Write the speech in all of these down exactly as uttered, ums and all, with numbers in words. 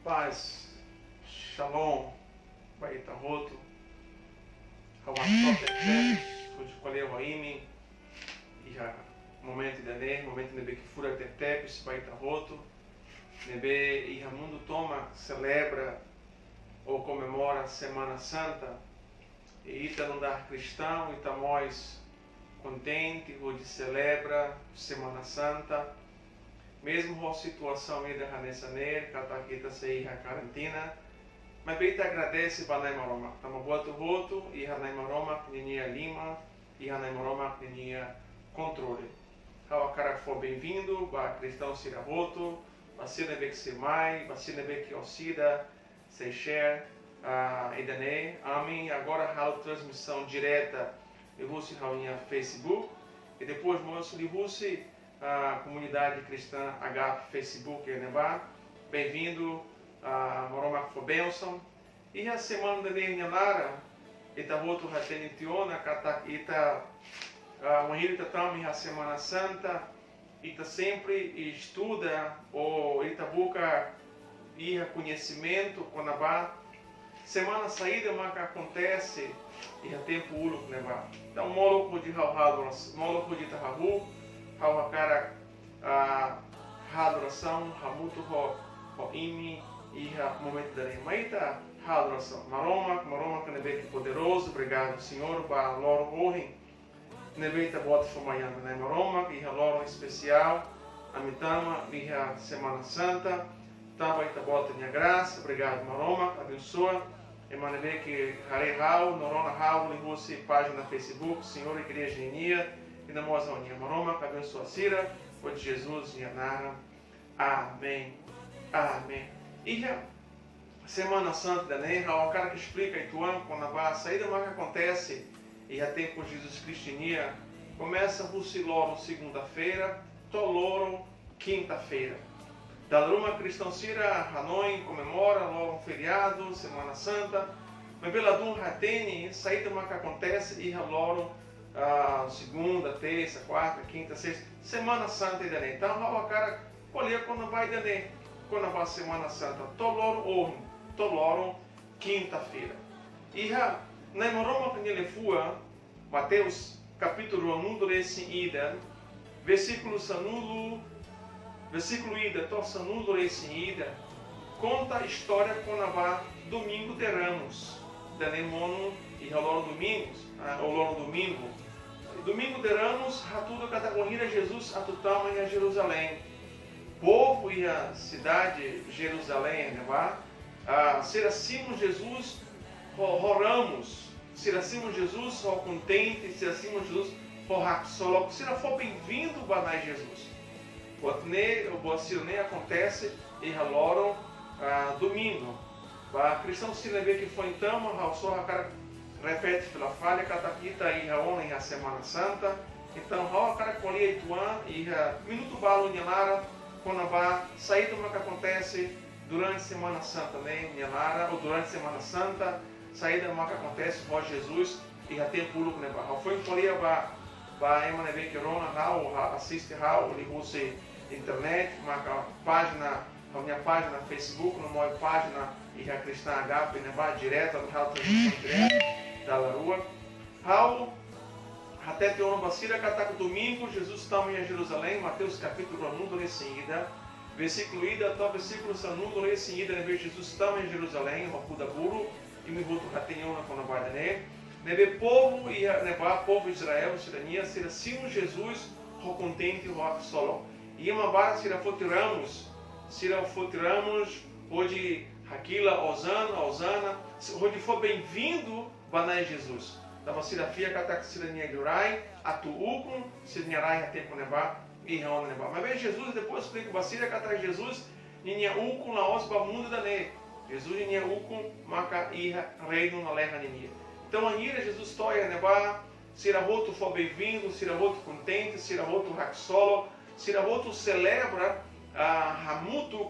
Paz, shalom, ba ita hotu. Ha'u agradesu tebes hodi ko'alia ho imi iha momentu ida-ne'e, momentu ne'ebé ke furak tebetebes ba ita hotu, ne'ebé iha mundu tomak selebra ou komemora Semana Santa. I ita nu'udar kristaun, ita mós kontente hodi selebra Semana Santa, mezmu ho situasaun ida hanesan ne'e, katak ita sei iha karantina. Maibé ita agradese ba Nai Maromak, tanba buat hotu-hotu iha Nai Maromak ninia liman, iha Nai Maromak ninia kontrole. Ha'u hakarak fó benvindu ba kristaun sira hotu, ba sira ne'ebé ke sei mai, ba sira ne'ebé ke orsida sei share, ah, ida-ne'e. Ami agora halo transmisaun direta liuhusi ha'u-nia Facebook i depois mós liuhusi, ah, komunidade kristã Agape Facebook ne'ebá. Benvindu, ah, Maromak fó bensaun. Iha semana ida-ne'e nia laran, ita hotu hatene tiha ona katak ita, ah, wainhira ita tama iha Semana Santa, ita sempre estuda ou ita buka iha koñesimentu kona-ba semana saida maka akontese iha tempu uluk ne'ebá. Entaun, molok hodi ha'u halo orasaun, molok hodi ita hahú, ha'u hakarak, ah, halo orasaun hamutuk ho, ho imi iha momentu ida-ne'e. Mai ita halo orasaun. Maromak, Maromak ne'ebé ke poderozu, obrigadu, Señór, ba loron ohin ne'ebé Ita-Boot fó mai ami. Nai Maromak, iha loron espesiál, ami tama iha Semana Santa, tanba Ita-Boot nia grasa. Obrigadu, Maromak, abensoa ema ne'ebé ke haree ha'u, no rona ha'u liuhusi pájina Facebook, Señór, Igreja nian, i no mós ha'u-nian. Maromak, abensoa sira, hodi Jesus nia naran. Amen. Amen. Iha Semana Santa ida-ne'e, ha'u hakarak esplika uitoan kona-ba saida maka akontese iha tempu Jesus Kristu nian, komesa husi loron segunda-feira to'o loron kinta-feira. Dala ruma kristaun sira hanoin, komemora loron feriadu, Semana Santa, maibé ladún hatene saida maka akontese iha loron, ah, segunda, tersa, kuarta, kinta, sesta, Semana Santa ida-ne'e. Entaun, ha'u hakarak ko'alia kona-ba ida-ne'e, kona-ba Semana Santa, to'o loron ohin, to'o loron kinta-feira. Iha Nai Maromak nia liafuan, Mateus, kapítulu ruanulu-resin-ida, versíkulu sanulu, versíkulu ida to'o sanulu-resin-ida, konta istória kona-ba Domingu de Ramus. Ida-ne'e monu iha loron Domingu, ah, ou loron Domingu. Domingu de Ramus hatudu katak bainhira Jesus atu tama iha Jeruzalein, povu iha sidade Jeruzalein ne'ebá, ah, sira simu Jesus ho, ho ramus, sira simu Jesus ho kontente, sira simu Jesus ho haksolok, sira fó benvindu ba Nai Jesus. Buat ne'e, buat sira-ne'e akontese iha loron, ah, Domingu. Ba kristaun sira ne'ebé ke foin tama, ha'u só hakarak repete fila fali katak ita iha ona iha Semana Santa. Entaun, ha'u hakarak ko'alia uitoan iha minutu balu nia laran kona-ba saida maka akontese durante Semana Santa ne'e nia laran, ou durante Semana Santa, saida maka akontese ho Jesus iha tempu uluk ne'ebá. Ha'u foin ko'alia ba, ba ema ne'ebé ke rona ha'u, ha, asiste ha'u liuhusi internet, maka pájina, ha'u-nia pájina Facebook, no mós pájina iha Kristaun Agape ne'ebá, direta, halo transmisaun direta, dala rua. Ha'u hatete ona ba sira katak Domingu, Jesus tama iha Jeruzalein, Mateus kapítulu ruanulu-resin-ida, versíkulu ida to'o versíkulu sanulu-resin-ida, ne'ebé Jesus tama iha Jeruzalein, ho kuda-buru, imi hotu hatene ona kona-ba ida-ne'e. Ne'ebé povu iha ne'ebá, povu Israel sira-nian, sira simu Jesus ho kontente, ho haksolok. I ema barak sira foti ramus, sira foti ramus hodi hakilar Osana, Osana, hodi fó benvindu ba Nai Jesus. Tanba sira fiar katak sira-nia liurai atu ukun, sira-nia rai iha tempu ne'ebá, iha ona ne'ebá. Maibé Jesus depois esplika ba sira katak Jesus ninia ukun la'ós ba mundu ida-ne'e. Jesus ninia ukun maka iha reinu lalehan ninian. Entaun, bainhira Jesus to'o iha ne'ebá, sira hotu fó benvindu, sira hotu kontente, sira hotu haksolok, sira hotu selebra, ah, hamutuk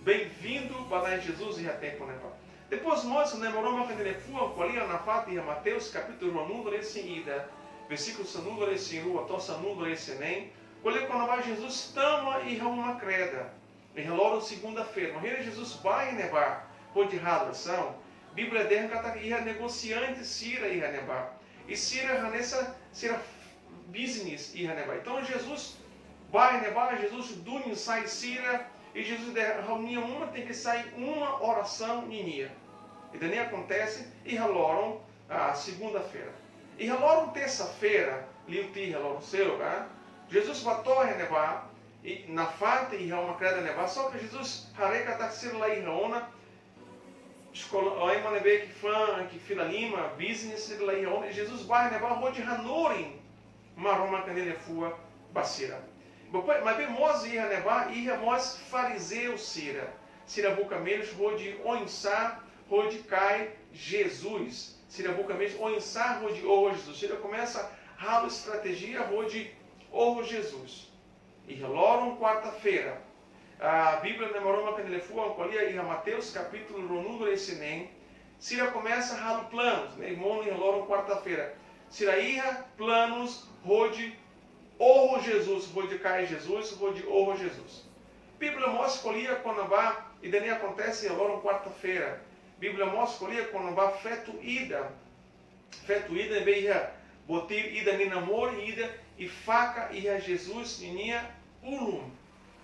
benvindu ba Nai Jesus iha tempu ne'ebá. Depois mós, Nai Maromak nia liafuan ko'alia nafatin iha Mateus kapítulu ruanulu-resin-ida, versíkulu sanulu-resin-rua to'o sanulu-resin-neen, ko'alia kona-ba Jesus tama iha uma kreda. Iha loron segunda-feira, wainhira Jesus bá iha ne'ebá hodi halo orasaun, Bíblia dehan katak iha negosiante sira iha ne'ebá. I sira hanesan sira business iha ne'ebá. Entaun Jesus bá iha ne'ebá, Jesus duni sai sira, i Jesus dehan ha'u-nia uma tenke sai uma orasaun ninian. Ida-ne'e akontese iha loron, ah, segunda-feira. Iha loron tersa-feira, liu tiha loron seluk, ah, Jesus bá to'o iha ne'ebá, i nafatin iha uma kreda ne'ebá, só ke Jesus haree katak sira la iha ona, eskola, ema ne'ebé ke fa'an, ke fila liman, business, sira la iha ona, i Jesus bá iha ne'ebá hodi hanorin Maromak nia liafuan ba sira. Maibé, maibé mós iha ne'ebá, iha mós farizeu sira. Sira buka meius hodi oinsá hodi kaer Jesus. Sira buka meius oinsá hodi oho Jesus. Sira komesa halo estratéjia hodi oho Jesus. Iha loron kuarta-feira, ah, Bíblia Nai Maromak nia liafuan ko'alia iha Mateus kapítulu ruanulu-resin-neen, sira komesa halo planus, ne'e monu iha loron kuarta-feira. Sira iha planus hodi oho Jesus, hodi kaer Jesus, hodi oho Jesus. Bíblia mós ko'alia kona-ba, ida-ne'e akontese iha loron kuarta-feira. Bíblia mós ko'alia kona-ba feto ida, feto ida ne'ebé iha botir ida nia namori ida i faka iha Jesus ninia ulun.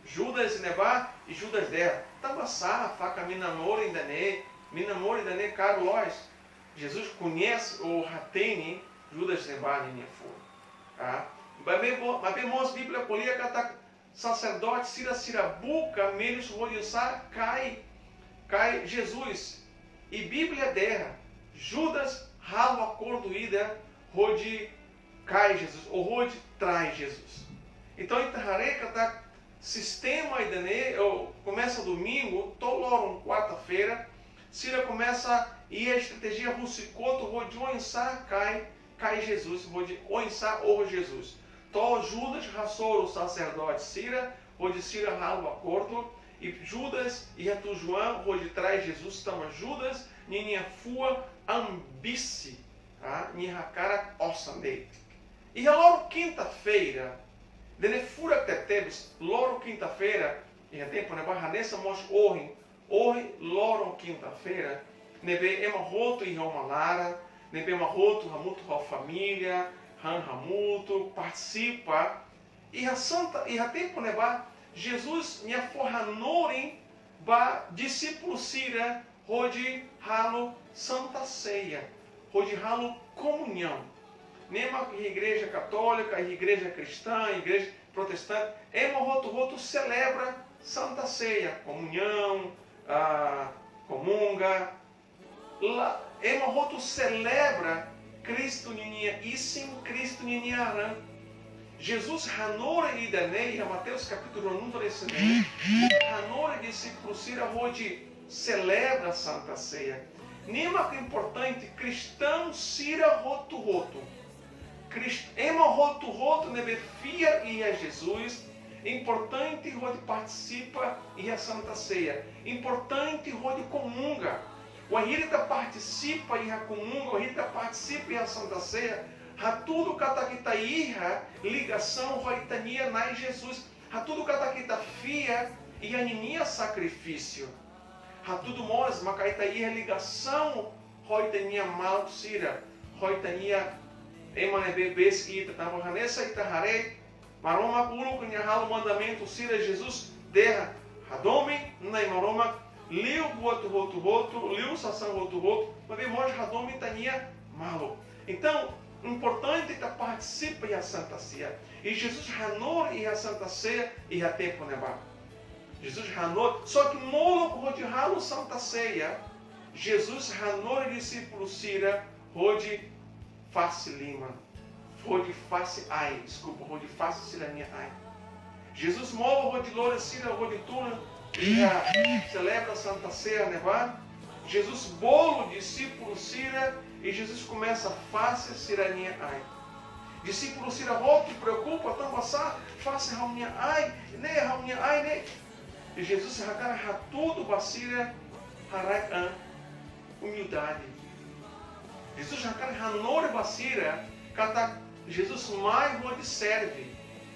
Judas ne'ebá, i Judas dehan: "Tanbasá faka imi-nia namori ida-ne'e, imi-nia namori ida-ne'e kaer loos." Jesus koñese ou hatene Judas ne'ebá ninia fuan. Ah, maibé mo-, maibé mós Bíblia ko'alia katak saserdote sira, sira buka meius hodi oinsá kaer, kaer Jesus. I Bíblia dehan Judas halo akordu ida hodi kaer Jesus, ou hodi trai Jesus. Entaun, ita haree katak sistema ida-ne'e, ou komesa domingu to'o loron kuarta-feira, sira komesa iha estratéjia husi kotuk hodi oinsá kaer, kaer Jesus, hodi oinsá oho Jesus. To'o Judas hasoru saserdote sira, hodi sira halo akordu, i Judas iha tujuan hodi trai Jesus, tanba Judas ninia fuan ambisi, ah, nia hakarak osan de'it. Iha loron kinta-feira, ida-ne'e furak tebetebes, loron kinta-feira, iha tempu ne'ebá hanesan mós ohin, ohin loron kinta-feira, ne'ebé ema hotu iha uma laran, ne'ebé ema hotu hamutuk ho família, han hamutuk, partisipa. Iha Santa, iha tempu ne'ebá, Jesus nia fó hanorin ba disípulu sira hodi halo Santa Seia, hodi halo komuñaun. Ne'e mak iha Igreja Katólika, iha Igreja Kristaun, Igreja Protestante, ema hotu-hotu selebra Santa Seia, komuñaun, ah, komunga. La, ema hotu selebra Kristu ninia isin, Kristu ninia naran. Jesus hanorin ida-ne'e iha Mateus kapítulu ruanulu-resin-neen. Hanorin disípulu sira hodi selebra Santa Seia. Ne'e mak importante, kristaun sira hotu-hotu. Krist-, ema hotu-hotu ne'ebé fiar iha Jesus, importante hodi partisipa iha Santa Seia. Importante hodi komunga. Wainhira ita partisipa iha komunga, wainhira ita partisipa iha Santa Seia, hatudu katak ita iha ligasaun ho ita-nia Na'i Jesus. Hatudu katak ita fiar iha ninia sakrifísiu. Hatudu mós maka ita iha ligasaun ho ita-nia maluk sira, ho ita-nia ema ne'ebé besik ita, tanba hanesan ita haree, Maromak uluk nia halo mandamentu sira, Jesus dehan: "Hadomi Nai Maromak liu buat hotu-hotu, liu sasán hotu-hotu, maibé mós hadomi ita-nia maluk." Entaun, importante ita partisipa iha Santa Seia. I Jesus hanorin iha Santa Seia iha tempu ne'ebá. Jesus hanorin, só ke molok hodi halo Santa Seia, Jesus hanorin disípulu sira hodi fase liman, hodi fase ain, deskulpa, hodi fase sira-nia ain. Jesus molok hodi lori sira hodi tulun iha selebra Santa Seia ne'ebá. Jesus bolu disípulu sira i Jesus komesa fase sira-nia ain. Disípulu sira hotu preokupa, tanbasá fase ha'u-nia ain ne'e, ha'u-nia ain ne'e. I Jesus hakarak hatudu ba sira haraik an, umildade. Jesus hakarak hanorin ba sira katak Jesus mai hodi serve.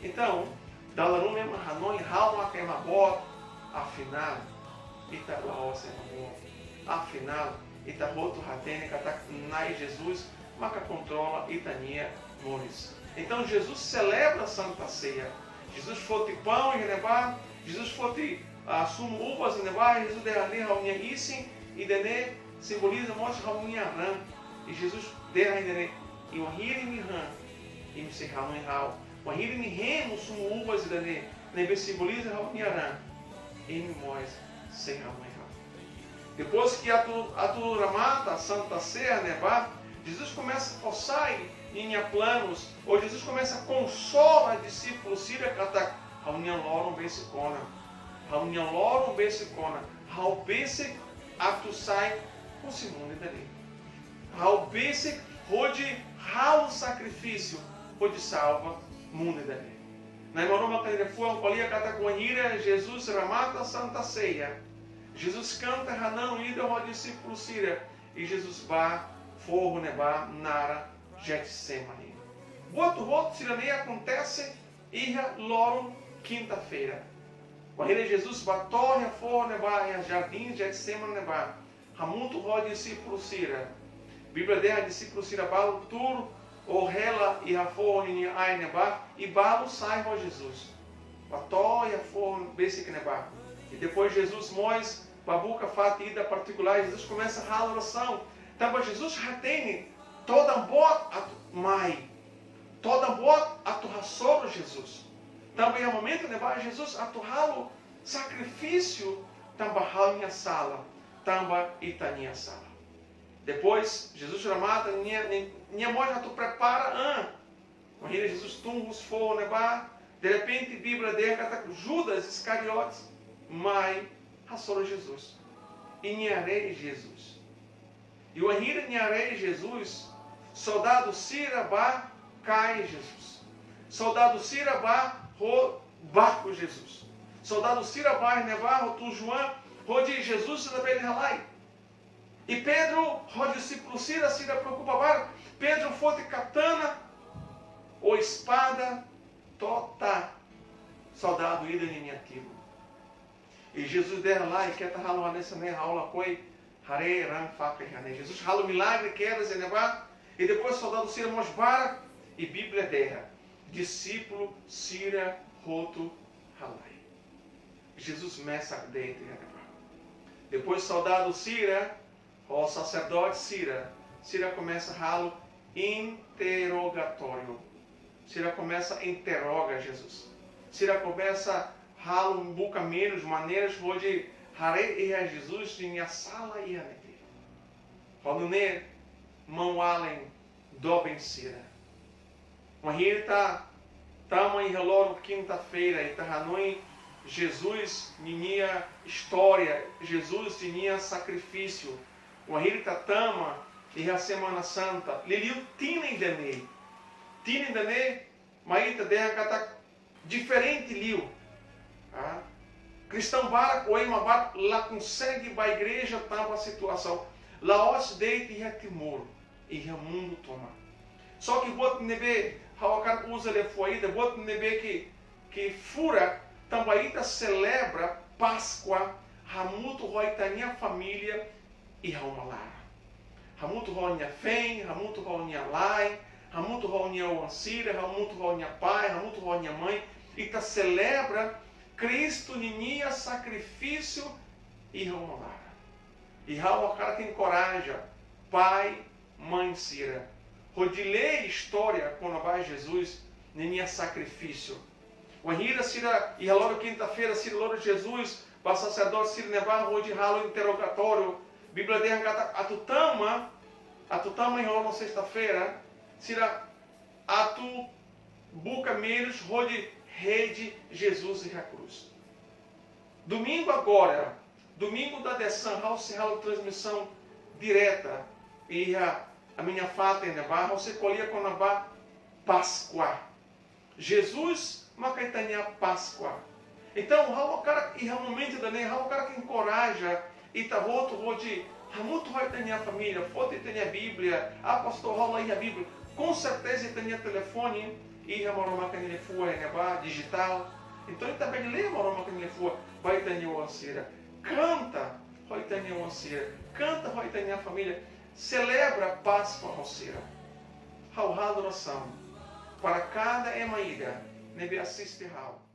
Entaun, dala ruma ema hanoin ha'u mak ema boot, Afinál, ita la'ós ema moruk. Afinál, ita hotu hatene katak Na'i Jesus maka kontrola ita-nia moris. Entaun, Jesus selebra Santa Ceia. Jesus foti paun iha ne'ebá, Jesus foti, ah, sumu uvas iha ne'ebá, Jesus dehan: "Ha'u-nia isin, ida-ne'e simboliza mós ha'u-nia raan." I Jesus dehan ida-ne'e: "I wainhira imi han, imi sei hanoin ha'u. Wainhira imi hemu sumu uvas ida-ne'e, ne'ebé simboliza ha'u-nia raan, imi mós sei hanoin ha'u." Depois ke atu, atu remata Santa Ceia ne'ebá, Jesus komesa fó sai ninia planus, ou Jesus komesa konsola disípulu sira katak: "Ha'u-nia loron besik ona. Ha'u-nia loron besik ona. Ha'u besik atu sai husi mundu ida-ne'e. Ha'u besik hodi halo sakrifísiu hodi salva mundu ida-ne'e." Nai Maromak nia liafuan ko'alia katak wainhira Jesus remata Santa Ceia, Jesus kanta hananu ida ho disípulu sira, i Jesus bá foho ne'ebá naran Getsemane. Buat hotu sira-ne'e akontese iha loron kinta-feira. Wainhira Jesus bá to'o iha foho ne'ebá, iha jardín Getsemane ne'ebá, hamutuk ho disípulu sira. Bíblia dehan disípulu sira balu tuur ou hela iha foho ninia ain ne'ebá, i balu sai ho Jesus. Bá to'o iha foho besik ne'ebá. I depois Jesus mós bá buka fatin ida partikulár, Jesus komesa halo orasaun. Tanba Jesus hatene todan boot atu mai. Todan boot atu hasoru Jesus. Tanba iha momentu ne'ebá Jesus atu halo sakrifísiu tanba ha'u-nia sala, tanba ita-nia sala. Depois, Jesus remata, nia, nia, nia mós atu prepara an. Wainhira Jesus tun husi foho ne'ebá, derrepente Bíblia dehan katak Judas Iscariotes mai hasoru Jesus. I nia haree Jesus. I wainhira nia haree Jesus, soldadu sira bá kaer Jesus. Soldadu sira bá ho baku Jesus. Soldadu sira bá iha ne'ebá ho tujuan hodi Jesus labele halai. I Pedro ho disípulu sira, sira preokupa barak. Pedro foti katana ou espada, to'o soldadu ida ninia tiru. I Jesus dehan: "Lae, keta halo hanesan ne'e, ha'u lakohi haree raan fakan iha ne'e." Jesus halo milagre kedas iha ne'ebá, i depois soldadu sira mós barak, i Bíblia dehan disípulu sira hotu halai. Jesus mesak de'it iha ne'ebá. Depois soldadu sira ho saserdote sira, sira komesa halo interrogatóriu. Sira komesa interroga Jesus. Sira komesa halo, buka meius, maneiras hodi haree iha Jesus ninia sala iha ne'e. Ho nune'e, maun-alin doben sira, wainhira ita tama iha loron kinta-feira, ita hanoin Jesus ninia istória, Jesus ninia sakrifísiu. Wainhira ita tama iha Semana Santa, liuliu tinan ida-ne'e. Tinan ida-ne'e, mai ita dehan katak diferente liu. Ah, kristaun barak, ou ema barak la konsege bá igreja tanba situasaun. La'ós de'it iha Timor, iha mundu tomak. Só ke buat ne'ebé ha'u hakarak uza liafuan ida, buat ne'ebé ke, ke furak, tanba ita selebra Páskua hamutuk ho ita-nia família iha uma laran. Hamutuk ho nia feen, hamutuk ho nia la'en, hamutuk ho nia oan sira, hamutuk ho nia pai, hamutuk ho nia mãe, ita selebra Kristu ninia sakrifísiu iha uma laran. I ha'u hakarak enkoraja pai, mãe sira hodi lee istória kona-ba Jesus ninia sakrifísiu. Wainhira sira iha loron kinta-feira, sira lori Jesus ba saserdote sira ne'ebá hodi halo interrogatóriu. Bíblia dehan katak atu tama, atu tama iha loron sesta-feira, sira atu buka meius hodi hedi Jesus iha krús. Domingu agora, domingu dadeer-saan, ha'u sei halo transmisaun direta iha ami-nia fatin ne'ebá, ha'u sei ko'alia kona-ba Páskua. Jesus maka ita-nia Páskua. Entaun, ha'u hakarak iha momentu ida-ne'e, ha'u hakarak enkoraja ita hotu hodi hamutuk ho ita-nia família, foti ita-nia Bíblia. "Ah, pastór, ha'u la iha Bíblia." Com certeza ita-nia telefone iha Maromak nia liafuan iha ne'ebá, dijitál. Entaun, ita bele lee Maromak nia liafuan ba ita-nia oan sira. Kanta ho ita-nia oan sira. Kanta ho ita-nia família. Selebra Páskua ho sira. Ha'u halo orasaun para kada ema ida ne'ebé asiste ha'u.